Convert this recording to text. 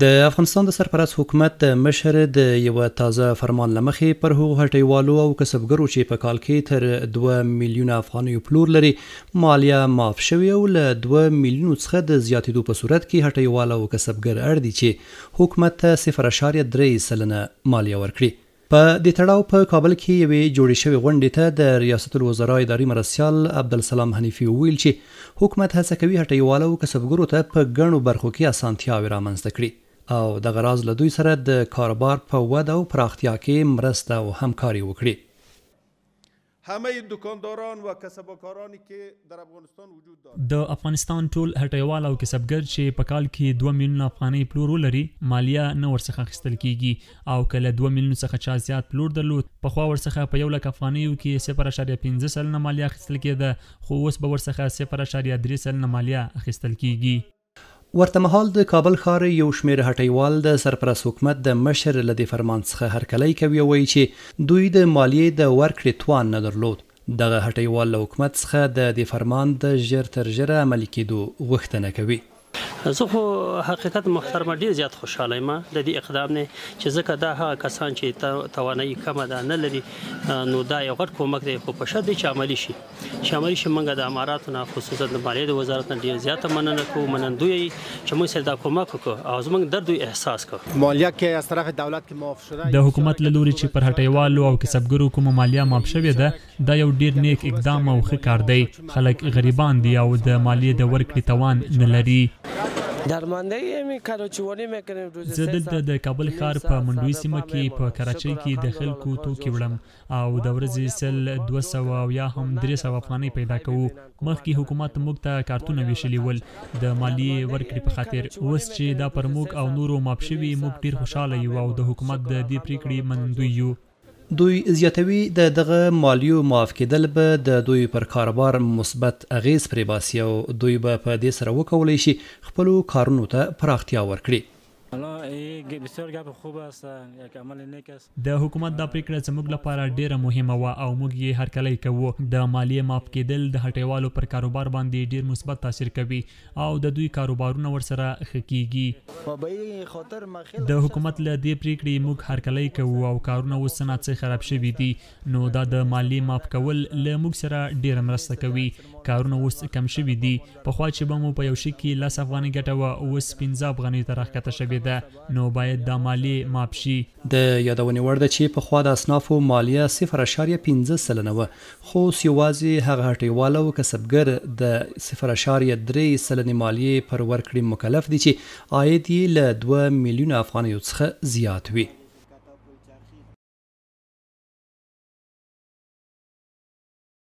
د افغانستان د سرپرست حکومت د مشر د یوه تازه فرمان له مخې پر هغو هټۍوالو او کسبګرو چې په کال کې تر دوه میلیونه افغانیو پلور لري، مالیه معاف شوې او له دوه میلیونو څخه د زیاتېدو په صورت کې هټۍوال او کسبګر اړ دي چې حکومت ته صفر اعشاریه 3% مالیه ورکړي. په دې تړاو په کابل کې یوې جوړې شوې غونډې ته د ریاست الوزرا اداري مرستیال عبدالسلام حنیفي وویل چې حکومت هڅه کوي هټۍوالو او کسبګرو ته په ګڼو برخو کې اسانتیاوې رامنځته کړي او دغه راز له دوی سره د کاروبار په وده او پراختیا کې مرسته او همکاري وکړي. همه دکانداران و کسبکارانی که در افغانستان وجود دارند. د افغانستان ټول هټۍوال او کسبګر چې په کال کې دوه میلیونه افغانۍ پلور ولري، مالیه نه ورڅخه اخیستل کېږي او که له دوه میلیونو څخه چا زیات پلور درلود، پخوا ورڅخه په یو لک افغانیو کې 0.5% مالیه اخیستل کېده، خو اوس به ورڅخه 0.3% مالیه اخیستل کېږي. ورته مهال د کابل ښار یو شمېر هټۍوال د سرپرست حکومت د مشر له دې فرمان څخه هرکلی کوي او وایي چې دوی د مالیې د ورکړې توان نه درلود. دغه هټۍوال له حکومت څخه د دې فرمان د ژر تر ژره عملي کېدو غوښتنه کوي. زه خو حقیقت محترمه ډیر زیات خوشاله یم د دې اقدام نه چې ځکه دا هغه کسان چې توانایي کمه ده نه لري نو دا یو غټ کومک دی خو په شرط دی چې عملي شي. چې عملي شي موږ د اماراتو نه خصوصا د مالیې د وزارت نه ډیر زیاته مننه کوو منندوی یې چې موږ سره دا کومک وکړ او زموږ درد یې احساس کړ. مالیه که از طرف دولت که معاف شده د حکومت له لوري چې پر هټۍوالو او کسبګرو کومه مالیه معاف شوې ده دا یو ډیر نیک اقدام او ښه کار دی، خلک غریبان دي او د مالیې د ورکړې توان نه لري. زه دلته د کابل ښار په منډوي سیمه کې په کراچۍ کې د خلکو توکي وړم او د ورځې 100، 200 او یا هم 300 افغانۍ پیدا کوو. مخکې حکومت موږ ته کارتونه ویشلي ول د مالیې ورکړې په خاطر. اوس چې دا پر موږ او نورو معاف شوي، موږ ډېر خوشاله یو او د حکومت د دې پرېکړې منندوی یو. دوی زیاتوي، د دغه مالیو معاف کېدل به د دوی پر کاروبار مثبت اغېز پرېباسي او دوی به په دې سره وکولی شي خپلو کارونو ته پراختیا ورکړي. د حکومت دا پریکړه زموږ لپاره ډیره مهمه وه او موږ یې هرکلی کوو. د مالیې معاف کیدل د هټیوالو پر کاروبار باندې ډیر مثبت تاثیر کوي او د دوی کاروبارونه ورسره ښه کیږي. د حکومت له دې پریکړې موږ هرکلی کوو او کارونه اوس څه ناڅه خراب شوي دي، نو دا د مالیې معاف کول له موږ سره ډیره مرسته کوي. کارونه اوس کم شوي دي، پخوا چې به مو په یو شي کې 10 افغانۍ ګټه وه، اوس 5 افغانیو ته راښکته شوې ده، نو باید دا مالیې معاف شي. د یادونې وړ ده چې پخوا د اصنافو مالیه 0.5% وه، خو اوس یوازې هغه هټۍوال او کسبګر د 0.3% مالیې پر ورکړې مکلف دي چې عاید یې له 2 میلیونه افغانیو څخه زیات وي.